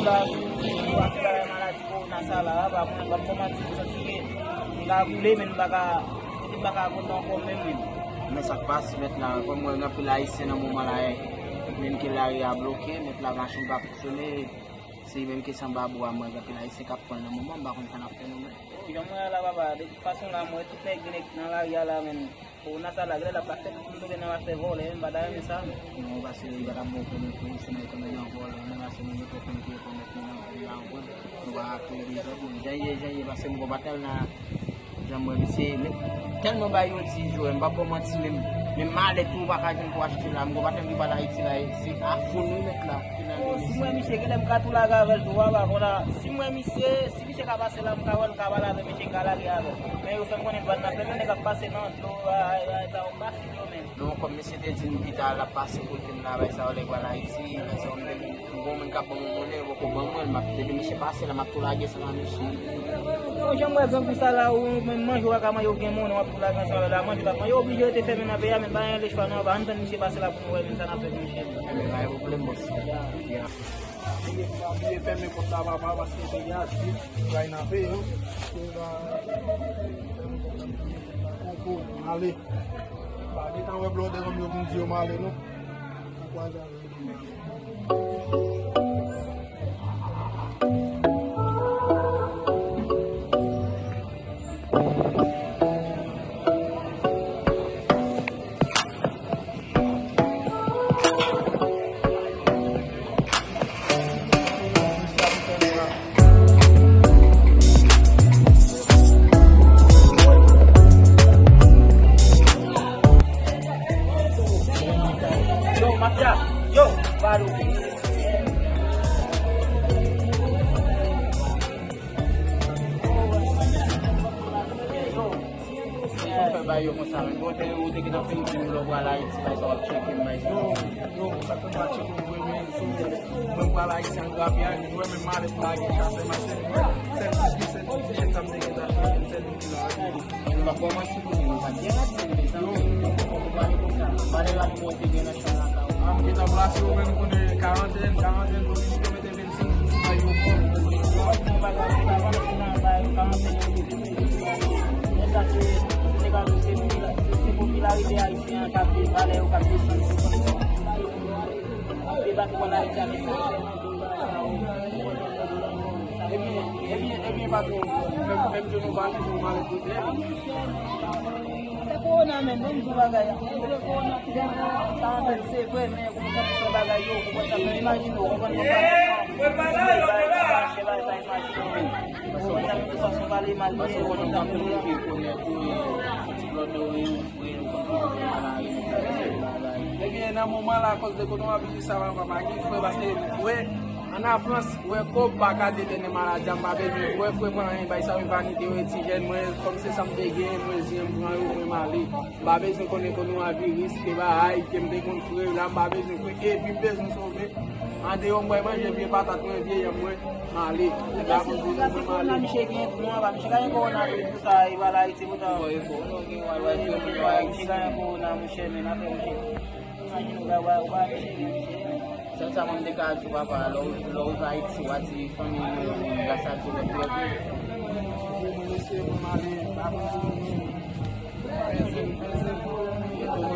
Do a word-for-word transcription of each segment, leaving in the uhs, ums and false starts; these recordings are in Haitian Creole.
Maladi kowona sa la, pa mwen, pa kòmanse pou santi ke m ka boule, men m pa ka, m pa ka kontan ankò menm, menm. Men sa k pase mèt la, kòm mwen gen anpil Ayisyen nan moman la, menm ke lari a bloke, mèt la machin pa fonksyone, se menm ke sanba bwa, mwen gen anpil Ayisyen k ap pran nan moman, m pa konn sa n ap fè nou menm. Jan mwen la, papa, de tout fason la, mwen tout nèg gen nan lari a la, menm. Kowona sa la, genlè l ap fè tout moun tonbe nan afè vòlè, m pa ta renmen sa, non. Non, paske li pa t ap bon pou nou, pou nou, si nou tonbe nan vòlè, nan mache nou, nou tou konn ki pwomèt nou nan vi a, ou konn, nou pa ka kreye de zòd, men jan ye, jan ye, paske m gon patèl nan, jan m wè misye, men tèlman bagay yo di, Joe, m p ap ba w manti, men, men malè tou, ou pa ka jwenn pou achte la, m gon patèl ki pa t Ayiti la, se afou nou mèt la, ki nan. Si m wè misye, genlè m ka tou lage avè l tou, papa, konn la, si m wè misye, si misye ka pase la, m ka wè l, m ka pale avè misye, m ka lage avè l. Men yo fè m konnen dwàn nan fèmen, nèg ap pase nan dlo, ay, ay, sa yo pase dlo, men. Non, kòm misye te di m pita l ap pase kote m la, bay sa yo lè pral Ayiti, bay sa yo m te di, m gon moun k ap ban m yon monnen, yo poko ban mwen l, m ap, depi misye pase la, m ap tou lage ansanm ak misye. Bon, jan m wè grangou sa la, ou menm manje, ou pa ka manje, ou gen monnen, w ap tou lage ansanm avè l, manje, w ap manje, ou oblije rete fèmen nan peyi a, men pa gen lechwa non, ann tann misye pase la pou nou wè menm sa n ap fè pou misye. Ebyen, pa gen pwoblèm, bòs. Ya. Bliye fèmen pòt la, papa, paske peyi a di, bay nan peyi, non. Koko, ale. Pa gentan wè blòdè kòm yo vin di yo m ale, non. Ou kwaze avè yo. Yo, mafya, yo, Badou. Fè bay yo konsa, men bon, te, ou te gentan fin di m lè w pral Ayiti, bay sa w ap tcheke m, bay sa. Yo, yo, sa konn pa tcheke m vre, men, so, mwen pral Ayiti an grape a, mwen menm malèt m lage chase, m achte, sèl ti, sèl ti tichèt sa m te gentan achte, sèl li ki la. Men nou pa kòmanse konnen, nou pa t gen radyo, mezanmi. Ou pale konsa, pale radyo te gen nan chanm lakay ou. A, m gentan plase yo, men m konnen karantèn, karantèn, pou vin yo mete vennsenk jou sou ayewopò. Lè sa se, se popilarite ayisyen an k ap devalè, yo k ap desann. Deba ki konn Ayiti a, men sa. Ebyen, ebyen, ebyen, patwon, fè m, fè m jwenn yon valiz, yon malèt pou tè. Se kowona menm, menm jou bagay la. Se kowona ki fè sa anpil, se vre, men ou konprann se bagay yo, ou konprann sa, men imajine w, ou konprann kòman. Ou konprann sa, se bagay sa, imajine w. Ou konprann sa, se fason pale mal li ye, ou konprann sa. Ebyen, nan moman la, akoz de kowonaviris sa, pa, pa, pa gen frè, paske, wè, ann Lafrans, wè, kòb pa ka detène maladi a, m pa bezwen, wè, frè, pa anyen, bay sa, yo vanite, yo, ti jèn, mwen, kòm se sa m te gen, mwen, zen m pran yo, mwen, m ale. M pa bezwen konnen kowonaviris, ke bagay, ke m te konn frè, la, m pa bezwen frè, ke vi m bezwen sove. Andeyò, m bay manje vye patat mwen, vye yanm mwen, m ale. Misye gen kowona, misye ka gen kowona pou sa, li pral Ayiti poutan. Misye ka gen kowona, monchè, men afè misye. Imajine w, w, w, w, misye gen misye. Sèl sa mwen m te ka di w, papa, lè w, lè w rive Ayiti, w a di fanmi mwen, gras a Dye, lè w rive. Mwen, mesye, mwen, m ale, m pa konn si mwen.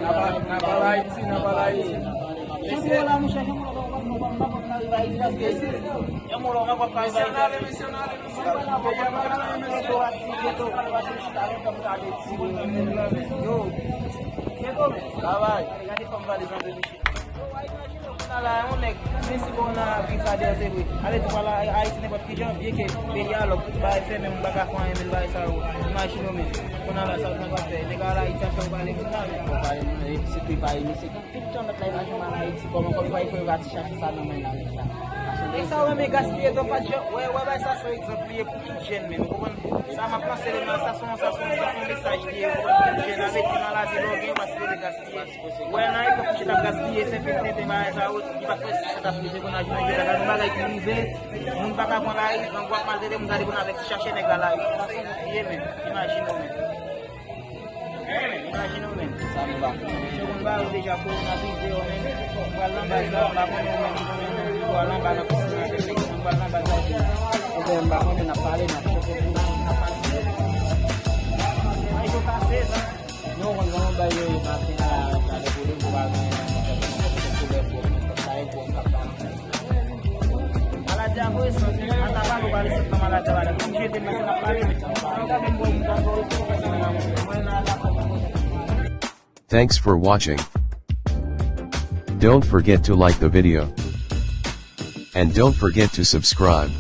N ap al, n ap al Ayiti, n ap al Ayiti. Mesye. Travay. Gade, gade fanm valiz antre, mesye. Ala yon nèg, men si bon nan vi sa dèyè se vre. Ale tou pral Ayiti nenpòt ki jan, byen ke peyi a lòk, tout bagay fèmen, moun pa ka fè anyen, men bagay sa yo, imajine w menm. Kounye a la, sa w t ap fè? Nèg a al Ayiti ap fè w pale konsa, men. Bon, pa, e, se pi pa, e, se tout tan lòt la, imajine w al Ayiti, kòman, kòman, kòman, fò yo va ti chache sa nan men la, men sa. E sa w renmen gaspiye tan, pa t jan, wè, wè, bay sa, se yon egzanp li ye pou tout jèn, men, ou konprann? Sa m ap lanse, sa, se yon, sa, se yon, sa, se yon mesaj li ye, ou konprann? Tout jèn, avèti maladi, lè w gen, pa sipoze gaspiye. Wè, nan epòk misye t ap gaspiye, se pete, te bagay sa yo, li pa t wè si sa t ap rive kounye a jounen jodi a. Gade yon bagay ki rive, moun pa ka pran lari, gang w ap maltrete moun, gade kounye a avèk ti chache nèg la lari. Sa se yon bagay li ye, men, imajine w, men. Imajine w, men. Sa nou pa fè. Misye konn ba yo deja, kowonaviris yo, men, ou pral nan baz la, ou pa konnen, ou menm, ou konnen, ou pral anba nan pisin avèk nèg yo. Ebyen, m pa konnen, n ap pale, n ap chante, n ap pale. Yo konn kòman bagay yo ye maten an la, sa depoze pou pa gen koulè pou sa e pou sa pa. Maladi a voye sante, ata pa nou pale sante nan maladi a pale. Pou jete mwen se n ap pale. An gade m wè moun ta fè mwen nan la. Thanks for watching. Don't forget to like the video. And don't forget to subscribe.